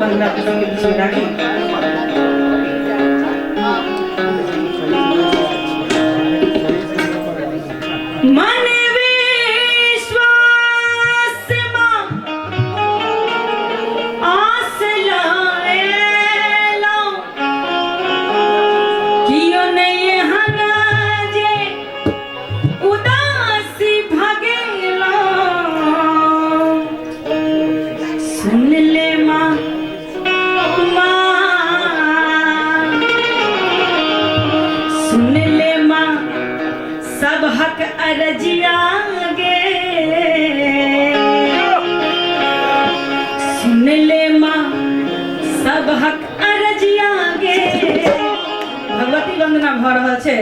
अपने सबके बीच में राखी। मन विश्वास मां आस लाएलो, कियो नहीं एहन जे उदासी भगेलो। सुन ले माँ माँ, सुन ले माँ सब हक अरजिया गे, सुन ले माँ सब हक अरजिया गे। भगवती वंदना भऽ रहल छै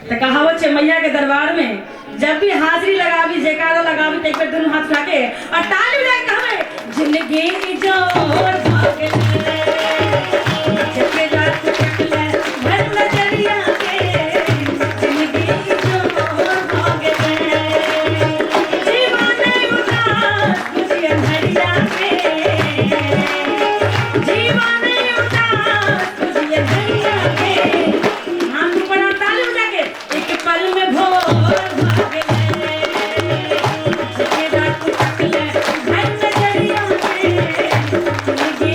तऽ कहावत छै मैया के दरबार में जब भी हाजिरी लगाबी, जयकारा लगाबी, तऽ एक बेर दुनू हाथ उठा के और ताली बजा के कहबै जिंदगी जोर भऽ गेलै, जकरा कुटकलै भर नजरिया के, जिंदगी जोर भऽ गेलै, जीवन उदास बुझि अन्हरिया के, जीवन उदास बुझि अन्हरिया के, हाथ ऊपर और ताली बजा के एक पल में भोर भऽ गेलै, जकरा कुटकलै भर नजरिया के, जिंदगी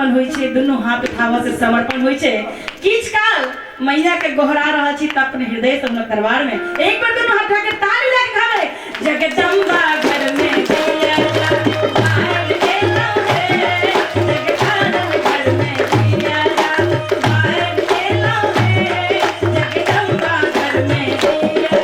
अर्पण होइ छै, दुनू हाथ उठाबऽ से समर्पण होइ छै। किछु काल मैया के गोहरा रहल छी तऽ अपने हृदय से हुनक दरबार में एक बार दुनू हाथ उठा के ताली लगा के कहबै, जगदम्बा घर में दिया बार देलौं हे, जगदानव घर में दिया बार देलौं हे, जगदम्बा घर में दिया।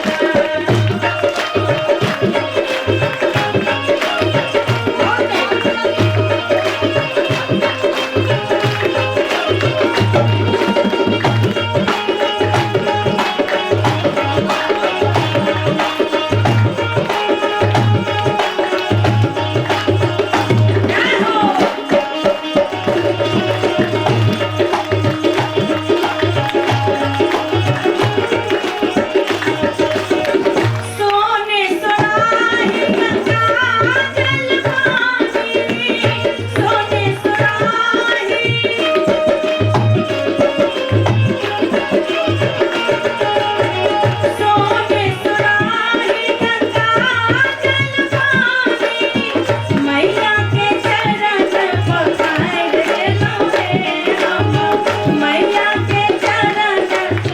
सोने सुराही गंगा जल पानी, सोने सुराही, सोने सुराही गंगा जल पानी, मैया के चरण पखार देलौं हे हम, मैया के चरण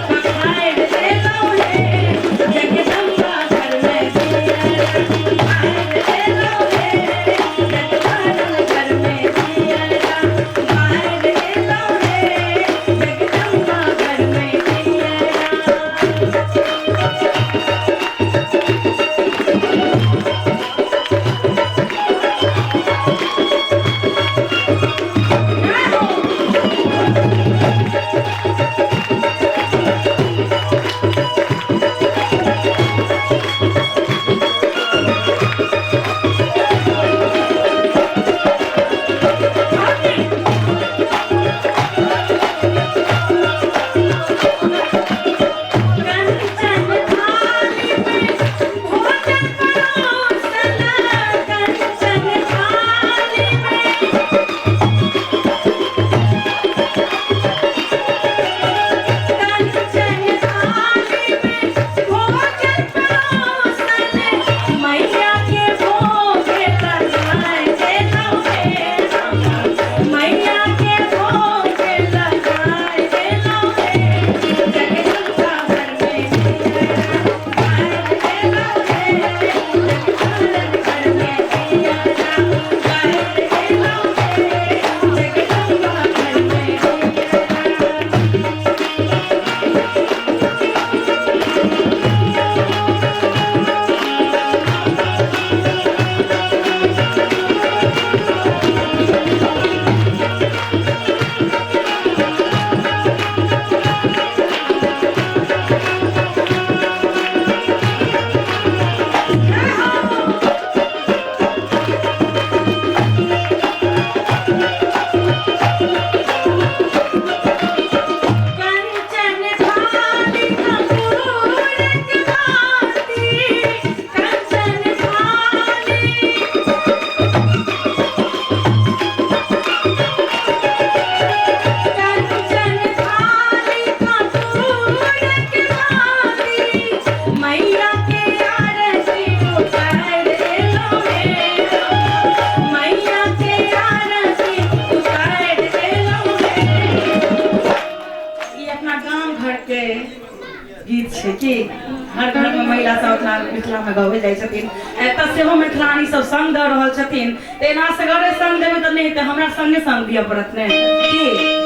पखार देलौं हे, जगदम्बा घर में दिया बार देलौं हे, जगदानव घर में दिया बार देलौं हे, जगदम्बा घर में दिया। कंचन थाली में भोजन परोसन, कंचन थाली में, कंचन थाली में भोजन परोसन, मैया के भोग लगाए देलौं हे हम, मैया के भोग लगाए देलौं हे, जगदम्बा घर में दिया बार देलौं हे, जगदानव घर में दिया बार देलौं हे, जगदम्बा घर में दिया। कंचन थाली कपूरक बाती, कंचन थाली, कंचन थाली कपूरक बाती, मैया के आरती उतार देलौं हे हम, मैया के आरती उतार देलौं हे। ई अपना गाम घर के गीत छै कि हर घर में महिला सब अपना मिथिला में गबै जाइ छथिन। एतऽ सेहो मिथिलानी सब संग दऽ रहल छथिन, तऽ एना सगरे संग देबै तऽ नहि हेतै, हमरा संगे संग दिअ पड़त ने की।